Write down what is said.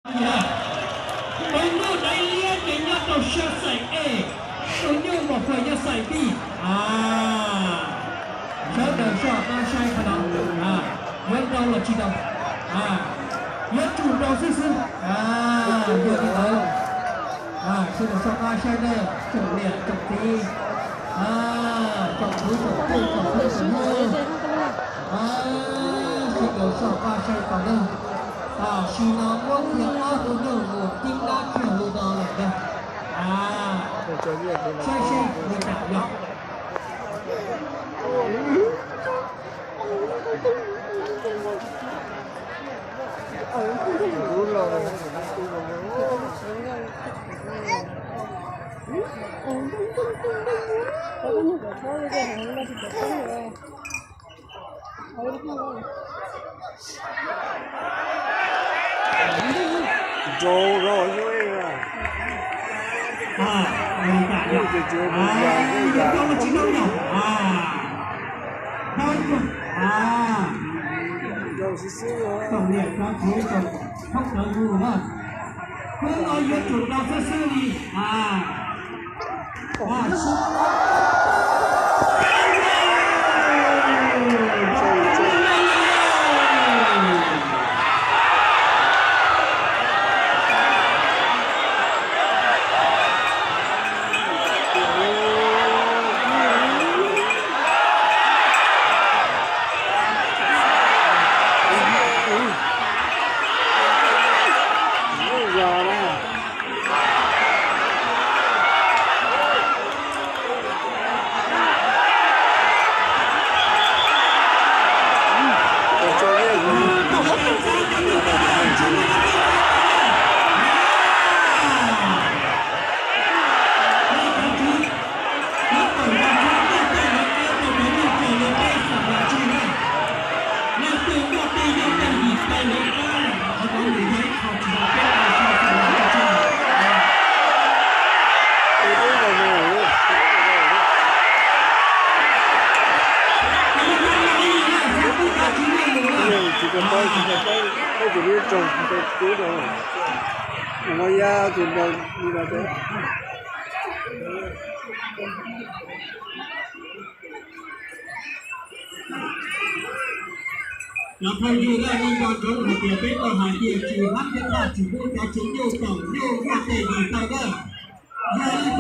Tus nyuj daiv liab ces nyob rau xya xais A, tus nyuj mos fais nyob xais B. Sawv daws soj qab saib qhov no, yuav nrau los tsis nrau, yuav tsum nrau xwb xwb. Yog li ntawd, sawv daws soj qab saib na, tsoom niam tsoom txiv, tsoom kwv tsoom tij tsoom phooj tsoom ywg, sawv daws soj qab saib tau na. Tam sim no muab kiag ob tug nyuj mus tib nab kiag li no lawm na. Saib seb li cas yog. Rau rau xyov, rau xwb xwb. Khub no yuav tsum rau xwb xwb li. Cov phooj ywg, nej nco ntsoov hais tias peb tau hais tias tsis hab thiab thaj tsis pub cov tsev nyuj tom nyuj muaj tej yim tau na. Yog li